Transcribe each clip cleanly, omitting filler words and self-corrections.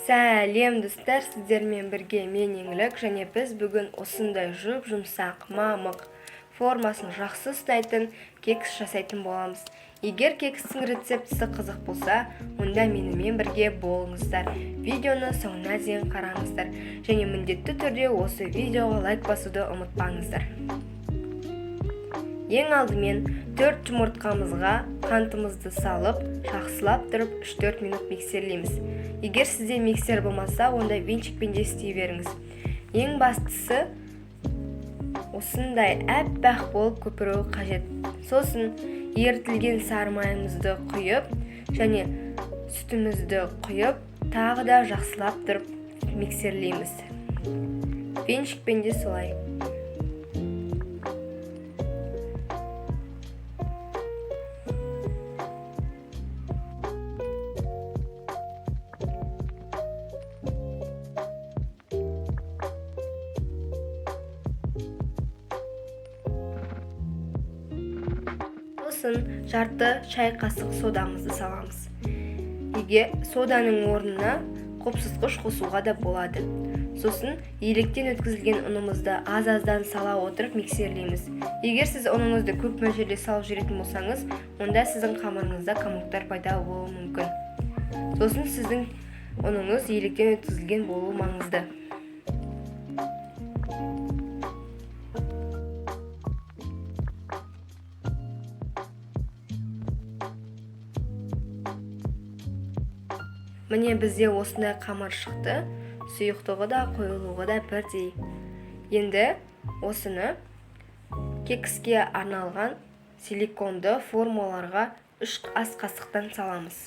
Сәлем достар, сіздермен бірге мен Еңлік, және біз бүгін осындай жұп-жұмсақ, мамық, формасын жақсы ұстайтын кекс жасайтын боламыз. Егер кекстің рецептісі қызық болса, онда менімен бірге болыңыздар. Видеоны соңына дейін қараңыздар және міндетті түрде осы видеоға лайк басуды ұмытпаңыздар. Ең алдымен 4 жұмыртқамызға қантымызды салып, жақсылап тұрып 3-4 минут миксерлейміз. Егер сізде миксер болмаса, онда венчикпен де істей беріңіз. Ең бастысы осындай әппақ болып көпіруі қажет. Сосын ерітілген сары майымызды құйып және сүтімізді құйып, тағы да жақсылап тұрып миксерлейміз. Венчикпен де солай. Сосын жарты шай қасық содамызды саламыз. Егер соданың орнына қопсытқыш қосуға да болады. Сосын електен өткізілген ұнымызды аз-аздан сала отырып миксерлейміз. Егер сіз ұныңызды көп мөлшерде салып жүретін болсаңыз, онда сіздің қамырыңызда комоктар пайда болуы мүмкін. Сосын сіздің ұныңыз електен өткізілген болуы маңызды. Міне бізде осындай қамыр шықты, сұйықтығы да, қоюлығы да бірдей. Енді осыны кекске арналған силиконды формаларға 3 ас қасықтан саламыз.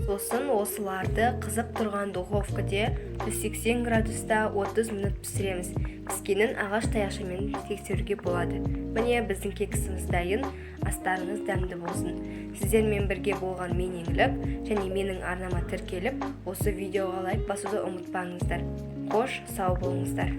Сосын осыларды қызып тұрған духовкаде 180 градуста 30 минут пісіреміз. Піскенін ағаш таяқшамен тексеруге болады. Міне біздің кексіміз дайын, астарыңыз дәмді болсын. Сіздермен бірге болған мен Еңлік, және менің арнама тіркеліп, осы видеоға лайк басуды ұмытпаңыздар. Қош, сау болыңыздар.